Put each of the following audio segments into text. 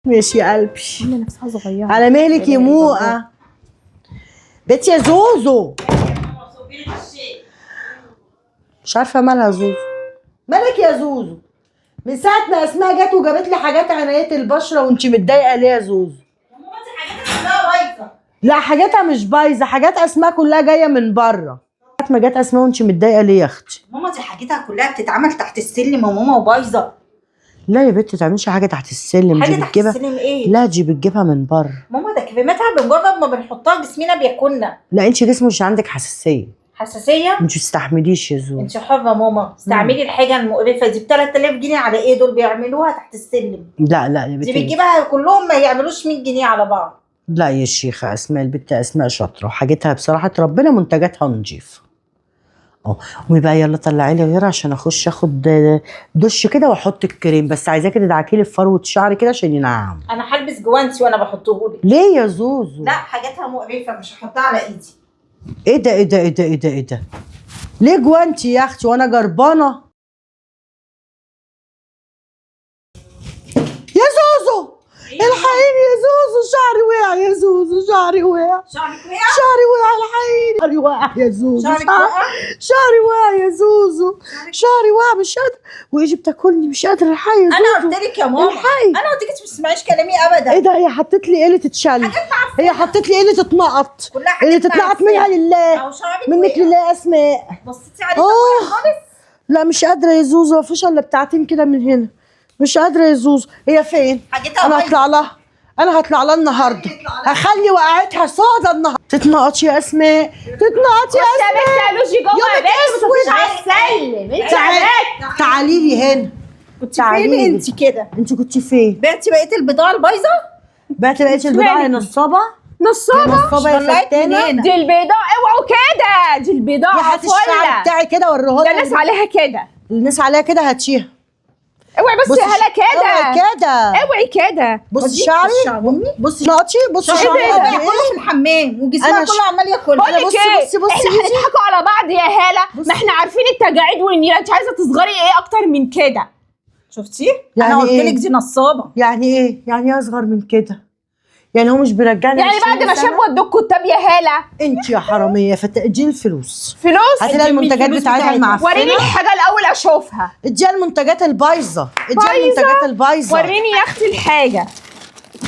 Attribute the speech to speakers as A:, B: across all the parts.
A: ماشي يا قلبي.
B: عامله نفسها صغيرة.
A: على مهلك يا موقه. بنت يا زوزو، مش عارفه مالها زوزو. مالك يا زوزو؟ من ساعة ما اسماء جت وجابت لي حاجات عناية البشرة وانت متضايقة ليه يا زوزو؟ لا حاجاتها مش بايظة، حاجات اسماء كلها جاية من بره. ساعة ما جت اسماء وانت متضايقة ليه يا اختي؟
C: ماما دي حاجتها كلها بتتعمل تحت السلم يا ماما وبايظه.
A: لا يا بنتي تعملش حاجة تحت السلم،
C: حاجة
A: دي
C: تحت
A: بتجيبها.
C: السلم ايه؟
A: لا دي بتجيبها من بره.
C: ماما ده كريماتها بمجرد ما بنحطها جسمنا بياكلنا.
A: لا انت جسمك مش عندك حساسية.
C: حساسية؟
A: انت بتستحمليش يا زوزو.
C: انت حره ماما، استعملي الحاجة المقرفه دي ب 3000 جنيه على ايه؟ دول بيعملوها تحت السلم.
A: لا لا يا
C: دي
A: بنتي
C: بتجيبها كلهم ما يعملوش 100 جنيه على بعض.
A: لا يا شيخة اسماء، البت اسماء شاطرة وحاجتها بصراحة ربنا منتجاتها نظيفة. اه قومي بقى يلا طلعي لي غيرها عشان اخش اخد دش كده واحط الكريم، بس عايزاكي تدعكي لي في فروه شعري كده عشان ينعم.
C: انا هلبس جوانتي وانا بحطهولك.
A: ليه يا زوزو؟
C: لا حاجاتها مقرفة مش هحطها على ايدي.
A: ايه ده ايه ده ايه ده ايه ده ايه ده؟ ليه جوانتي يا اختي وانا جربانه؟ يا زوزو الحقيني يا زوزو، شعري وقع يا زوزو، شعري وقع،
C: شعرك وقع؟
A: شعري وقع، الحقيني شعري وقع يا زوزو،
C: شعرك وقع؟
A: شعري وقع يا زوزو، شعري وقع مش قادرة، وايجي بتاكلني مش قادرة. الحقي يا
C: انا
A: زوزو
C: قلت لك يا ماما،
A: الحقي.
C: انا قلت لك ما تسمعيش كلامي ابدا.
A: ايه ده؟ هي حطت لي قلة تتشل، هي حطت لي قلة تتنقط،
C: كلها حاجات
A: اللي تتنقط منها لله،
C: او شعرك
A: منك
C: وقع.
A: لله يا اسماء.
C: بصيتي عليه طب خالص.
A: لا مش قادرة يا زوزو، مفيش الا بتاعتين كده من هنا، مش قادرة يا زوزو. هي فين؟
C: حاجتها
A: انا
C: بايظة.
A: هطلع لها، انا هطلع لها النهارده، هخلي وقعتها سودا النهارده. تتنقط يا اسماء، تتنقط يا
B: يا
A: اسماء.
B: بنت يا لوجي جوه يا
A: يومك
B: بنت، ما
A: أسود.
B: تخش على السلم انت يا
A: تعالي
B: بنت.
A: تعالي لي هنا.
C: كنت
A: تعالي
C: فين
A: لي.
C: انت كده؟
A: انت كنت فين؟
C: بعتي بقية البضاعة البايظه؟
A: بعت بقية البضاعة يا نصابه، يا
B: نصابه
A: نصابه يا
C: طلعت من
A: فتانه.
C: هنا.
B: دي البيضاء، اوعوا كده، دي البضاعة
A: هاتي الشعر
B: فله.
A: بتاعي كده وريهولها.
B: ده الناس عليها كده،
A: الناس عليها كده، هاتيها.
B: اوعي بس يا هلا كده،
A: اوعي كده،
B: اوعي كده.
A: بصي شعري، بصي نقطي، بصي
C: شعري
A: شعري
B: إيه ده؟
A: قد
C: وقع
A: ايه.
C: كله في الحمام وجسمها
A: أنا
C: كله عمال ياكل.
B: بقول لك
A: بصي-
B: ايه،
A: بصي- بصي
B: احنا
A: إيدي.
B: هنضحكوا على بعض يا هاله، ما احنا عارفين التجاعيد والنيلة، انت عايزه تصغري ايه اكتر من كده؟
C: شفتي؟
A: يعني
C: انا قلت
A: إيه؟
C: لك دي نصابه.
A: يعني ايه؟ يعني ايه اصغر من كده؟ يعني هو مش بيرجعني
B: يعني
A: 20
B: بعد ما
A: سنة؟
B: شافوا ادوك كتاب يا هاله.
A: انت يا حرامية اديني الفلوس.
B: فلوس؟
A: هاتي لها المنتجات
C: الفلوس
A: بتاعتها
C: بتاعتها.
A: المعفنه.
B: وريني الحاجة الاول اشوفها.
A: اديها المنتجات البايظه، اديها
B: بايظة؟
A: المنتجات البايظه.
B: وريني يا اختي الحاجة،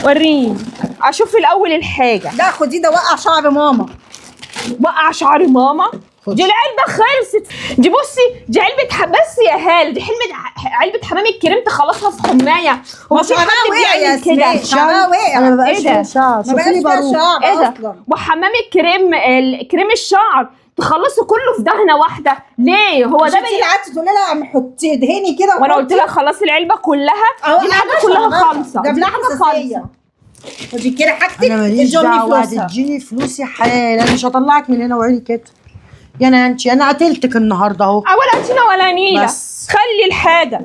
B: وريني اشوف الاول الحاجة.
C: لا خدي ده وقع شعر ماما.
B: وقع شعر ماما؟
A: خدي.
B: دي العلبة خلصت. دي بصي دي علبة بس يا هاله، دي علبة حمام الكريم تخلصها في حماية. هو
C: ما
B: في
C: شعرها
B: حد
C: وقع يا
B: بيعمل كده؟
C: اسماء، شعرها وقع.
A: انا ما بقاش
B: إيه ده؟
A: فيها شعر،
C: ما
A: شوفي
C: بقاش
A: لي
C: فيها
A: باروكه.
C: شعر
B: ايه ده؟
C: اصلا.
B: وحمام الكريم كريم الشعر تخلصه كله في دهنه واحدة ليه؟ هو
C: مش
B: ده
C: انت اللي قعدتي تقولي لها عم حطي دهني كده؟
B: وانا قلت لها خلاص العلبة كلها،
C: أهو
B: دي الحاجة
C: قاعدة
B: كلها
C: شعرها.
B: خالصة،
C: جاب
B: دي
C: لها
B: الحاجة
C: حساسية.
B: خالصة.
C: خدي كده حاجتك،
A: انا ماليش
C: ادي امي
A: دعوه،
C: فلوسها.
A: هتديني فلوسي حالا، انا مش هطلعك من هنا وعيني كده. يا انا انت، انا قتلتك النهارده اهو.
B: ولا انتنا ولا نيله.
A: بس.
B: خلي الحاجة.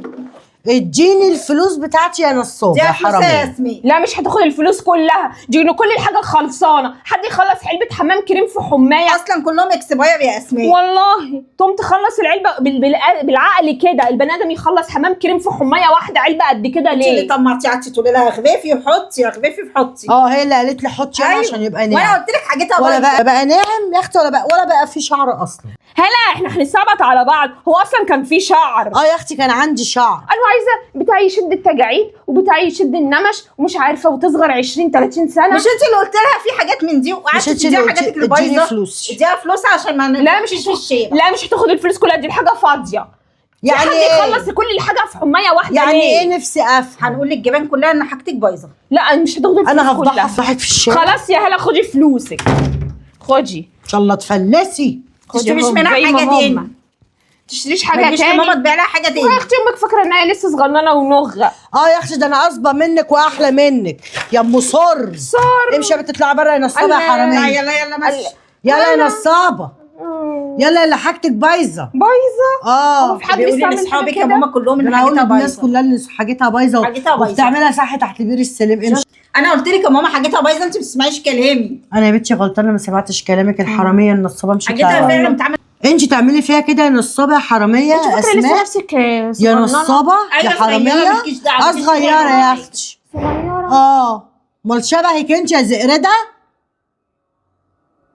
A: اديني الفلوس بتاعتي يا نصابه
C: دي
A: يا
C: فلوسها يا
A: حرامية.
C: اسماء.
B: لا مش هتاخد الفلوس كلها، دي كل الحاجة خلصانه. حد يخلص علبة حمام كريم في حماية؟
C: اصلا كلهم expire يا اسماء.
B: والله تقوم تخلص العلبة بالعقل كده، البني ادم يخلص حمام كريم في حماية واحدة علبة قد كده
C: انت اللي
B: ليه؟
C: طمعتي، قعدتي تقولي لها اغرفي وحطي، اغرفي وحطي.
A: اه هي اللي قالت لي حطي انا
C: أيوة.
A: عشان يبقى
C: وانا
A: ناعم.
C: قلت لك حاجتها
A: ولا
C: بايظة.
A: بقى ناعم يا اختي، ولا بقى في شعر اصلا.
B: هلا احنا هنستعبط على بعض، هو اصلا كان في شعر.
A: اه يا اختي كان عندي شعر.
B: انا عايزه بتاع يشد التجاعيد وبتاع يشد النمش ومش عارفه، وتصغر 20 30 سنة.
C: مش انت اللي قلت لها في حاجات من دي
A: مش
C: وقعدتي
A: انت
C: تديها
A: اللي
C: حاجاتك
A: قلتي اديني
C: البايظه؟
A: فلوسي؟
C: اديها فلوس عشان ما
B: لا مش
C: نفكش في الشارع.
B: لا مش هتاخد الفلوس كلها، دي الحاجة فاضية.
A: يعني
B: حد
A: ايه؟
B: يخلص كل الحاجة في حماية واحدة
A: يعني
B: ليه؟
A: ايه نفسي افهم؟
C: هنقول للجيران كلها ان حاجتك بايظة.
B: لا مش هتاخد الفلوس
A: انا هفضحها
B: كلها.
A: فضحك في الشارع.
B: خلاص يا هلا خدي فلوسك، خدي.
A: ان شاء الله تفلسي.
B: خدي
C: تشتريش
B: هم
C: منها
B: زي ما
C: حاجة
B: هم.
C: تاني.
B: تشتريش
C: ما
B: حاجة
C: تجيش
B: تاني.
C: لماما تبيع لها حاجة تاني.
B: يا اختي امك فاكره انها لسه صغننه ونغه.
A: اه يا اختي ده انا قصبه منك واحلى منك يا ام صر.
B: صار
A: امشي يا بنت اطلعي بره يا نصابه يا
B: الله.
C: لا
A: حرامية.
C: يلا يلا ماشي.
A: يلا يا نصابه، يلا اللي حاجتك بايظة.
B: بايظة.
A: اه
B: في حد
C: بيقولي
B: بيستعمل
C: لاصحابك
B: حاجة
C: يا
B: كده؟
C: ماما كلهم ان
A: انا هقول
C: حاجتها
A: للناس
C: بايظة.
A: كلها اللي حاجتها بايظة
C: حاجتها بايظة.
A: وبتعملها صح تحت بير السلم. امشي.
C: انا قلت لك يا ماما حاجتها بايظة، انت ما بتسمعيش كلامي.
A: انا يا بنتي غلطانة ما سمعتش كلامك. الحرامية النصابه مش
C: حاجتها فعلا بتعمل.
A: انت تعملي فيها كده يا نصابه يا حرامية
B: انت فاكره لسه
A: اسماء
B: نفسك
A: يا
B: صغننه؟
A: نصابه يا
C: أيوة صغيرة،
A: حرامية.
C: مالكيش دعوة،
A: اه
C: مالكيش
A: صغيرة
C: دعوة.
A: يا اختي.
B: صغيرة. حرام.
A: امال شبهك انت يا زقرده؟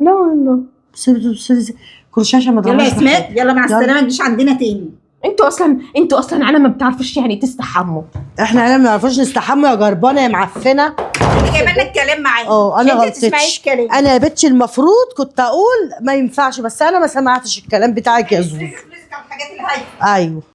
B: لا والله.
A: بصي كل شاشة ما
C: يلا يا
A: تغمرش.
C: اسماء، يلا مع
A: يلا.
C: السلامة، ما تجيش عندنا تاني.
B: انتوا اصلا عالم ما بتعرفوش يعني تستحموا.
A: احنا عيال ما نعرفوش نستحمى يا جربانه يا معفنه.
C: انت جايبه لنا الكلام معايا.
A: انا
C: انت تسمعيش
A: غلطتش.
C: كلام.
A: انا يا بنتي المفروض كنت اقول ما ينفعش، بس انا ما سمعتش الكلام بتاعك يا زوزو.
C: فلوسك على الحاجات الهايفه.
A: ايوه.